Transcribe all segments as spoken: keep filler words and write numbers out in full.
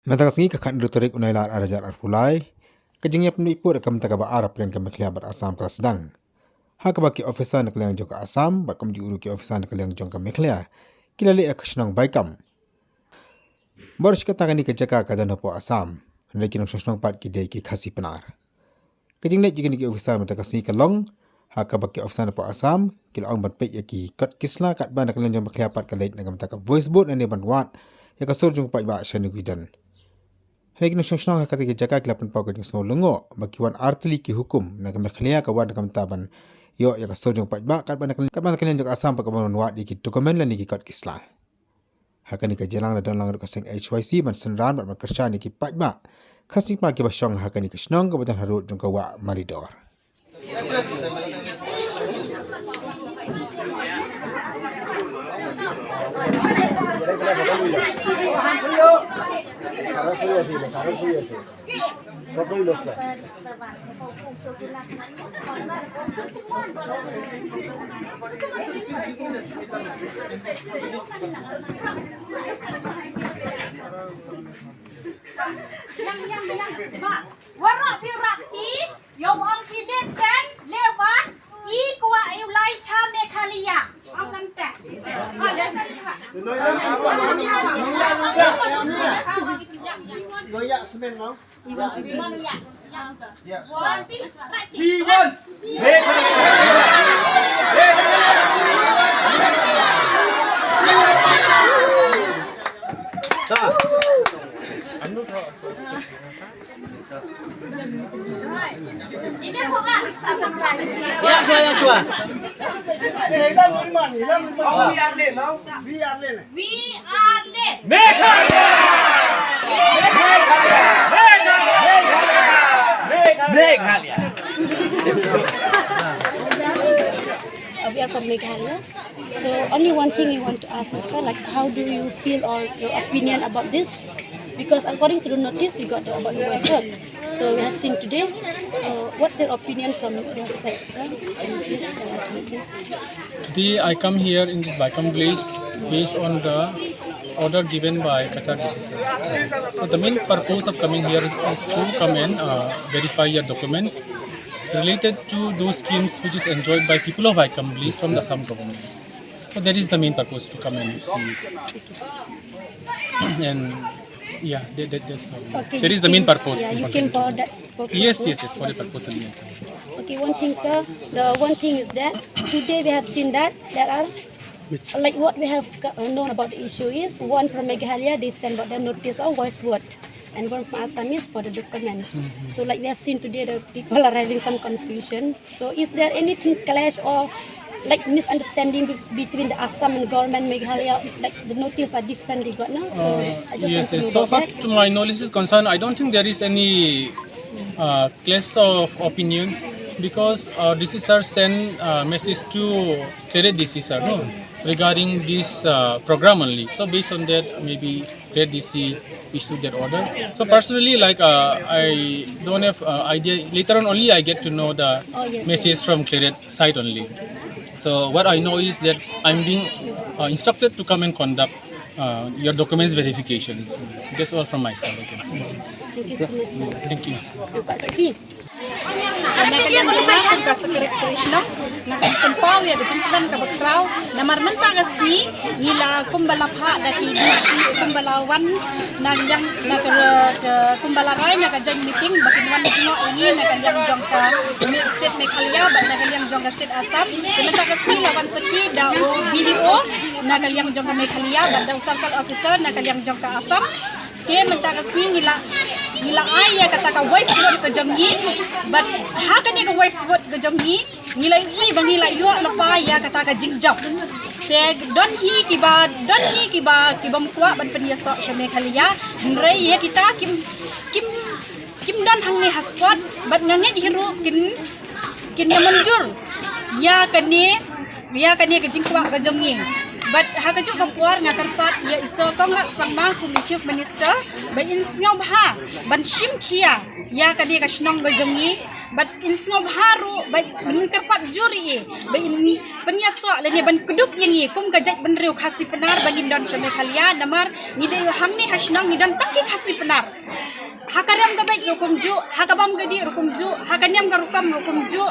Mynta ka sngi ka khathynriew tarik u Nailar arhajar arphew lai, ka jingïapynbeit pud ha ka bynta kaba ar hapdeng ka Meghalaya bad Assam ka la sdang, ha kaba ki officer na ka liang jong ka Assam bad kumjuh ruh ki officer na ka liang jong ka Meghalaya ki la leit ïa ka shnong Baikam. Bad ruh shi katta kane ka jaka ka don hapoh Assam, hynrei ki nongshong shnong pat ki dei ki Khasi Pnar. Ka jingleit jong kine ki officer mynta ka sngi ka long ha kaba ki officer na poh Assam ki la ong ban peit ïa ki kot ki sla katba na ka liang jong ka Meghalaya pat ka leit na ka bynta ka voice vote lane ban wad ïa ka sur jong u paidbah shano ki don. Hynrei ki nongshong shnong ha kata ka jaka ki la pynpaw ka jingsngew lyngngoh ba ki wan artylli ki hukum, na ka Meghalaya ka wan na ka bynta ban ïoh ïa ka sur jong u paidbah, katba na ka, katba na ka liang jong ka Assam pat ka ban wad ïa ki document lane ki kot ki sla. Ha kane ka jingïalang la don lang ruh ka seng H Y C ban synran bad ban kyrshan ïa ki paidbah Khasi Pnar kiba shong ha kane ka shnong kaba don harud jong ka wah Malidor. Yang, yang, yang. Ba, waroh phi rah ki, ïoh ong ki listen, leh wan, i kwah ïa u lai cha Meghalaya. Ong kata. Ah, listen ka. Lo ïa semen mo. One, two, three. We want Meghalaya. Ïa chwa, ïa chwa. We are Leh. Meghalaya! Meghalaya! Meghalaya! Uh, we are from Meghalaya. So only one thing we want to ask, sir, like, how do you feel or your opinion about this? Because according to the notice, we got the, about the voice vote. So we have seen today. So what's your opinion from your side, sir? Can you please tell us something? Today I come here in this Baikam village based on the order given by Cachar D C sir. So the main purpose of coming here is, is to come and, uh, verify your documents related to those schemes which is enjoyed by people of Baikam village from the Assam government. So that is the main purpose to come and see it. And yeah, that, that, that's all. Okay, that is the main purpose. Yeah, you came for that purpose. Yes, yes, yes, for the purpose only I came. Okay, one thing, sir. The one thing is that today we have seen that there are, like, what we have got, uh, known about the issue is one from Meghalaya, they sent about the notice of voice vote, and one from Assam is for the document. So, like, we have seen today, the people are having some confusion. So is there anything clash or, like, misunderstanding be-, between the Assam and government Meghalaya? Like, the notice are different, they got, no? So I just want to know about that. Uh, yes, yes. So far, to my knowledge is concerned, I don't think there is any, uh, clash of opinion, because our D C sir sent, uh, message to Cachar D C sir, no, regarding this, uh, program only. So based on that, maybe Cachar D C issued that order. So personally, like, uh, I don't have, uh, idea. Later on only I get to know the message from Cachar side only. So what I know is that I'm being, uh, instructed to come and conduct, uh, your documents verifications. That's all from my side, I can say. Thank you so much, sir. Thank you. Nampak sakit. Na ka liang jong nga kum ka secretary shnong, nga pynpaw ïa ka jingkmen kaba khraw namar mynta ka sngi ngi la kumba la phah da ki D C kumba la wan na ka liang, na ka, ka kumba la rai na ka joint meeting ba kin wan jngoh ïa ngi na ka liang jong ka state Meghalaya bad na ka liang jong ka state Assam. Te mynta ka sngi la wan sakhi da u B D O na ka liang jong ka Meghalaya bad da u circle officer na ka liang jong ka Assam. Te mynta ka sngi ngi la, ngi la ai ïa kata ka voice vote ka jong ngi. Bad ha kane ka voice vote ka jong ngi, ngi la ïohi ba ngi la ïoh lypa ïa kata ka jingjop. Te don hi kiba, don hi kiba, kibym kwah ban pynïasoh sha Meghalaya. Hynrei ïa kita kim, kim, kim don hangne ha spot. Bad nga ngeit hi ruh kin, kin ïa mynjur ïa kane, ïa kane ka jingkwah ka jong ngi. Bad ha kajuh ka por nga kyrpad ïa i Sir Conrad Sangma kum i Chief Minister ba in sngewbha ban shim khia ïa kane ka shnong ka jong ngi. Bad in sngewbha ruh ba in kyrpad jur ïa i ba in pynïasoh Ngi ban kdup ïa ngi kum ka jaitbynriew Khasi Pnar ba ngin don sha Meghalaya, namar ngi dei hangne ha shnong ngi don tang ki Khasi Pnar. Ha ka riam ka beit ruh kumjuh, ha ka bam ka dih ruh kumjuh, ha ka niam ka rukom ruh kumjuh.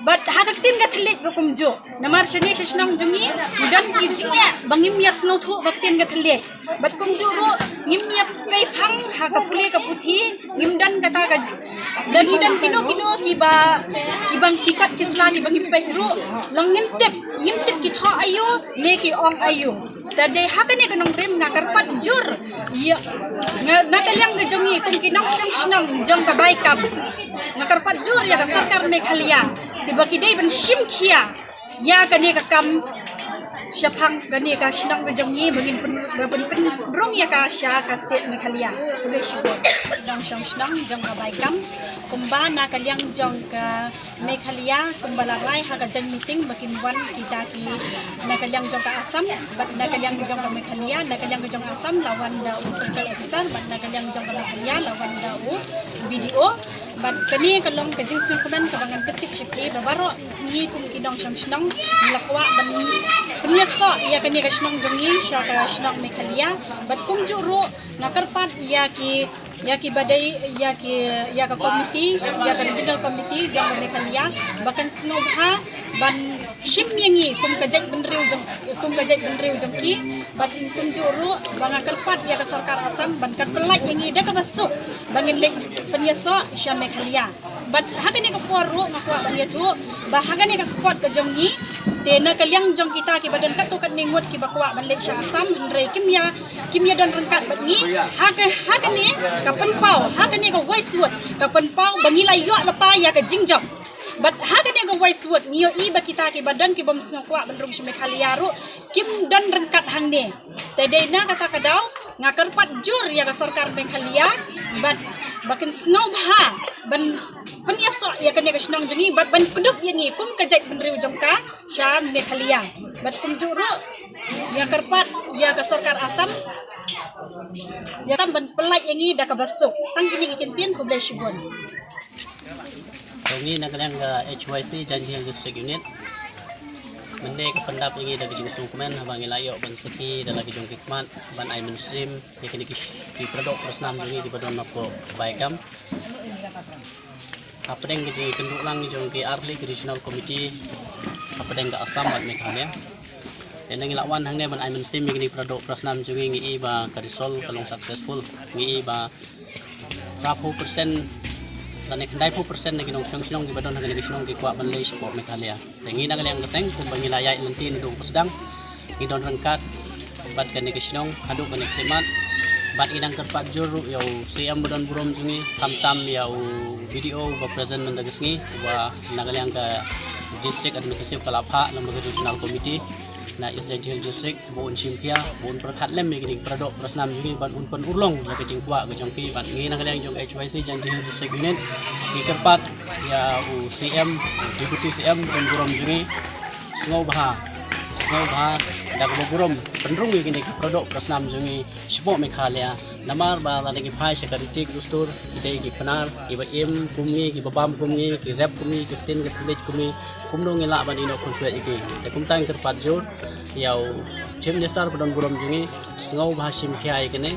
Bad ha ka ktien ka thylliej ruh kumjuh. Namar shane sha shnong jong ngi ngi don ki jingeh ba ngim ïa sngewthuh ka ktien ka thylliej. Bad kumjuh ruh ngim ïa pei phang ha ka pule ka puthi, ngim don kata ka, da ngi don kino kino kiba, kiba ki kot ki sla kiba ngim pei ruh, long ngim tip, ngim tip ki thoh aïu ne ki ong aïu. Te dei ha kane ka nongrim nga kyrpad jur ïa, nga, na ka liang ka jong ngi kum ki nongshong shnong jong ka Baikam, nga kyrpad jur ïa ka sorkar Meghalaya kiba ki dei ban shim khia ïa kane ka kam shaphang kane ka shnong ka jong ngi ba ngin pyn, ba pyn, pynrung ïa ka sha ka state Meghalaya. Khublei shibun. Nongshong shnong jong ka Baikam, kumba na ka liang jong ka Meghalaya kumba la rai ha ka joint meeting ba kin wan kita ki, na ka liang jong ka Assam bad na ka liang jong ka Meghalaya. Na ka liang jong ka Assam la wan da u circle officer bad na ka liang jong ka Meghalaya la wan da u B D O. Bad kane ka long ka jingsngewkmen kaba ngan pyntip sha phi ba baroh ngi kum ki nongshong shnong ngi la kwah ban pynïasoh ïa kane ka shnong jong ngi sha ka shnong Meghalaya. Bad kumjuh ruh nga kyrpad ïa ki, ïa ki ba dei, ïa ki, ïa ka committee, ïa ka regional committee jong ka Meghalaya ba kan sngewbha ban shim ïa ngi kum ka jaitbynriew jong, kum ka jaitbynriew jong ki. Bad kumjuh ruh ba nga kyrpad ïa ka sorkar Assam ban kan pyllait ïa ngi da kaba suk ba ngin leit pynïasoh sha Meghalaya. Bad ha kane ka por ruh nga kwah ban ïathuh ba ha kane ka spot ka jong ngi, te na ka liang jong kita kiba don katto katne ngut kiba kwah ban leit sha Assam, hynrei kim ïa, kim ïa don ryngkat bad ngi. Ha ka, ha kane ka pynpaw, ha kane ka Westwood ka pynpaw ba ngi la ïoh lypa ïa ka jingjop. Bad ha kane ka Westwood ngi ïohi ba kita kiba don kibym sngew kwah ban rung sha Meghalaya ruh kim don ryngkat hangne. Te dei na kata ka daw nga kyrpad jur ïa ka sorkar Meghalaya bad ba kin sngewbha ban pynïasoh ïa kane ka shnong jong ngi bad ban kdup ïa ngi kum ka jaitbynriew jong ka sha Meghalaya. Bad kumjuh ruh nga kyrpad ïa ka sorkar Assam, ïa Assam ban pyllait ïa ngi da kaba suk. Tang kine ki kyntien, khublei shibun. To ngi na ka liang ka H Y C Jaintia Hills District Unit, mynne ka pyndap ïa ngi da ka jingsngewkmen haba ngi la ïoh ban sakhi da la ki jong ki khmat ban ai mynsiem ïa kine ki, ki paradoh parasnam jong ngi kiba don hapoh Baikam. Hapdeng ka jingïakynduh lang jong ki arliang ki regional committee hapdeng ka Assam bad Meghalaya, te ngi la wan hangne ban ai mynsiem ïa kine ki paradoh parasnam jong ngi. Ngi i ba ka result ka long successful. Ngi i ba phra phew percent lane khyndai phew percent na ki nongshong shnong kiba don ha kane ka shnong ki kwah ban leit shapoh Meghalaya. Te ngi na ka liang ka seng kumba ngi la ïaid lynti naduh ba sdang, ngi don ryngkat bad kane ka shnong haduh kane ka khmat. Bad ngi dang kyrpad jur ruh ïa u C M ba don burom jong ngi, khamtam ïa u B D O ba present mynta ka sngi, ba na ka liang ka district administrative ka la phah lem bad ka regional committee na East Jaintia Hills District ba un shim khia, ba un pyrkhat lem ïa kine ki paradoh parasnam jong ngi ban un pynurlong ïa ka jingkwah ka jong ki. Bad ngi na ka liang jong H Y C Jaintia Hills District Unit ngi kyrpad ïa u C M, Deputy C M ba don burom jong ngi, sngewbha, sngewbha da kaba burom pynrung ïa kine ki paradoh parasnam jong ngi shapoh Meghalaya. Namar ba lada ngi phai sha ka riti ka dustur, ki dei ki Pnar kiba im kum ngi, kiba bam kum ngi, ki rep kum ngi, ki ktien ki thylliej kum ngi, kumno ngi lah ban ïehnoh khunswet ïa ki. Te kumta ngi kyrpad jur ïa u Chief Minister ba don burom jong ngi, sngewbha shim khia ïa kane,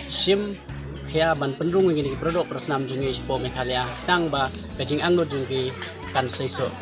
shim khia ban pynrung ïa kine ki paradoh parasnam jong ngi shapoh Meghalaya, tang ba ka jingangnud jong ki kan seisoh.